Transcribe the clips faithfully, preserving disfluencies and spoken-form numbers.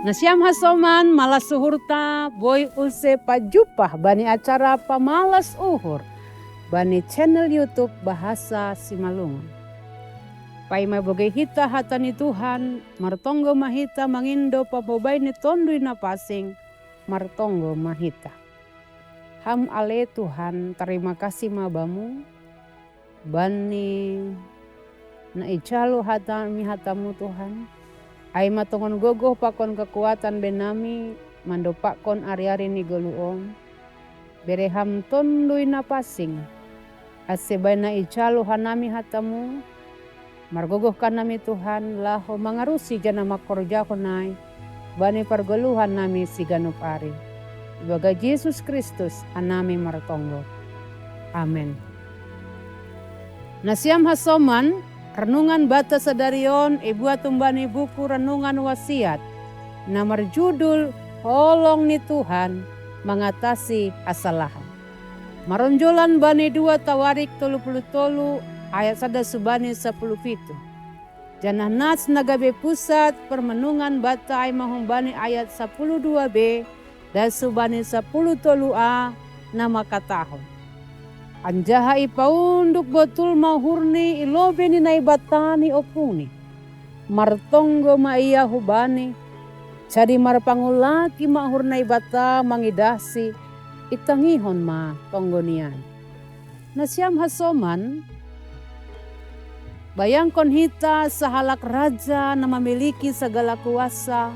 Nasiam hasoman, malas uhurta, boi use pajumpa bani acara pamalas uhur bani channel YouTube Bahasa Simalungun. Paima bogei hita hata ni Tuhan, martonggo ma hita mangindo pabobai ni Tonduy Napasing, martonggo ma hita. Ham ale Tuhan, tarima kasih ma Bamu, bani na ijalo hata mi hatamu Tuhan. Ai ma tongon gogoh pakon kekuatan be nami, mandopakkon ari-ari ni goluh on. Bere Ham Tonduy Napasing, ase baen na ijalo hanami hatamu, margogohkan nami Tuhan, laho mangarusi janah mangkorjahon ai, bani pargoluhan nami siganup ari. Ibagas Jesus Kristus hanami martonggo. Amen. Nasiam hasoman, renungan banta sadari on ibuat humbani buku Renungan Wasiat, na marjudul Holong ni Tuhan Mangatasi Hasalahan. Maronjolan bani dua Tawarik tolu puluh tolu ayat sada subani sapuluh pitu. Janah nas na gabe pusat parmenungan banta ai ma humbani ayat sapuluh dua b das subani sapuluh tolu a na mangkatahon: Anjaha ipaunduk botul ma uhurni i lobei ni Naibata ni ompungni. Martonggo ma ia hu Bani, jadi marpangulaki ma uhur Naibata mangidahsi, itangihon ma tonggoni ai. Nasiam hasoman, bayangkon hita sahalak raja na mamiliki sagala kuasa,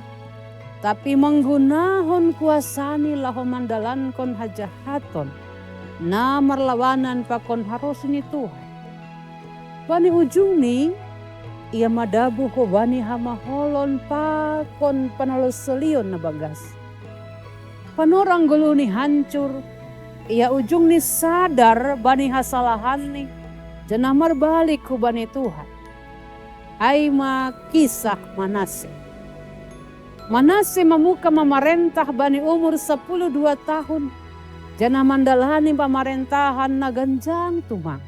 tapi manggunahon kuasani laho mandalankon hajahaton na marlawanan pakon harosuh ni Tuhan. Bani ujungni, ia madabuh hubani hamaholon pakon panalosolion na bagas. Panorang goluhni hancur, ia ujungni sadar bani hasalahanni, janah marbalik hubani Tuhan. Ai ma kisah Manase. Manase mamungka mamarentah bani umur sapuluh dua tahun, janah mandalani pamarentahan na ganjang tumang.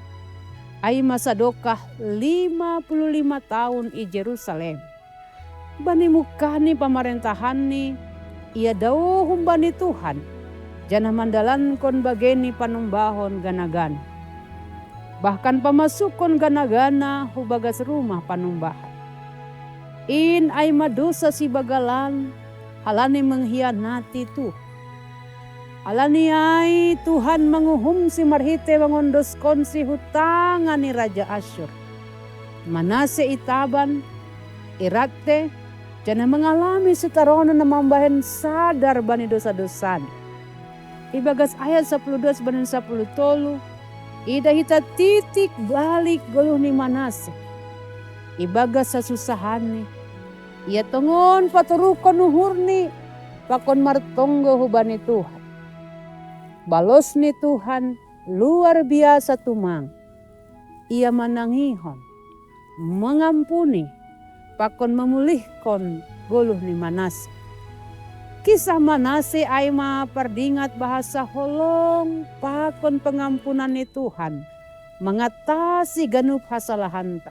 Ai ma sadokah lima puluh lima tahun i Jerusalem. Bani mungkahni pamarentahanni, ia daoh humbani Tuhan, janah mandalankon bagei ni panumbahon gana-gana. Bahkan pamasukkon gana-gana hu bagas rumah panumbahan. In ai ma dosa sibagalan, halani menghianati Tuhan. Halani ai Tuhan manguhumsi marhitei mangondoskonsi hu tangan ni raja Asyur. Manase itaban, irante, janah mangalami sitaronon na mambahen sadar bani dosa-dosani. Ibagas ayat sapuluh dua subani sapuluh tolu, idah hita titik balik goluh ni Manase. Ibagas hasusahanni, ia tongon patoruhkon uhurni pakon martonggo hubani Tuhan. Balos ni Tuhan luar biasa tumang. Ia manangihon, mangampuni, pakon mamulihkon goluh ni Manase. Kisah Manase ai ma pardingat bahasa holong pakon pangampunan ni Tuhan mangatasi ganup hasalahanta.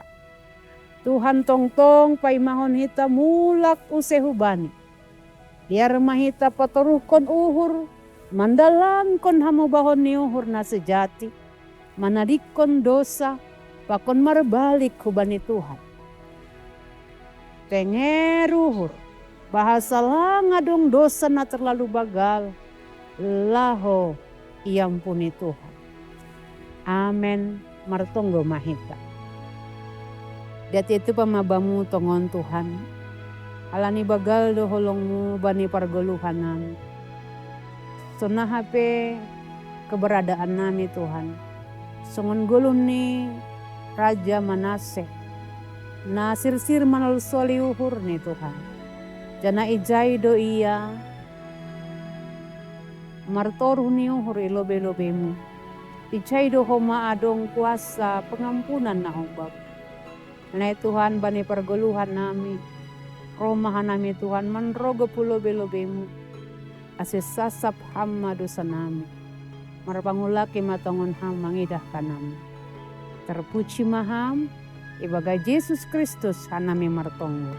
Tuhan tongtong paimahon hita mulak use hu Bani. Biar ma hita patoruhkon uhur, mandalankon hamubahon ni uhur na sejati, manadingkon dosa, pakon marbalik hubani Tuhan. Tenger uhur, bahasa lang adong dosa na terlalu bagal, laho iampuni Tuhan. Amen. Martonggo ma hita. Diat itupa ma Bamu tongon Tuhan, halani bagal do holong-Mu bani pargoluhan nami. Sonaha pe keberadaan nami Tuhan, songon goluh ni Raja Manase, na sirsir manalsoli uhurni Tuhan. Janah ijai do ia martoruh ni uhur i lobei-lobei-Mu. Ijai do homa adong kuasa pangampunan na hombar. Nai Tuhan bani pargoluhan nami, roh ma hanami Tuhan manrogop hu lobei-lobei-Mu, ase sasap Ham ma dosa nami. Marpangulaki ma tongon Ham mangidah hanami. Terpuji ma Ham, ibagas Jesus Kristus hanami martonggo.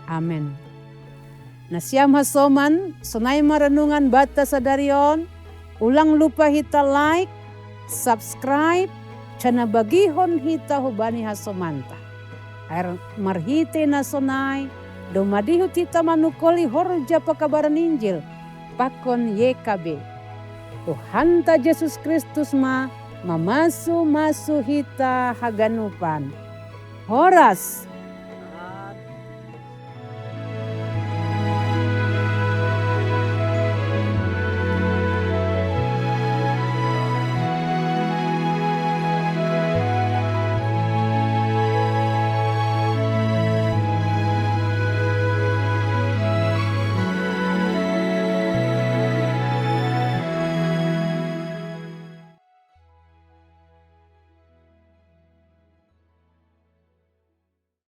Amen. Na siam hasoman, sonai ma renungan banta sadari on, ulang lupa hita like, subscribe, cana bagihon hita hubani hasomanta. Air marhite na sonai, domma dihut hita manungkoli horja pakabaran Injil, pakon Y K B. Tuhanta Jesus Kristus ma mamasu-masu hita haganupan. Horas,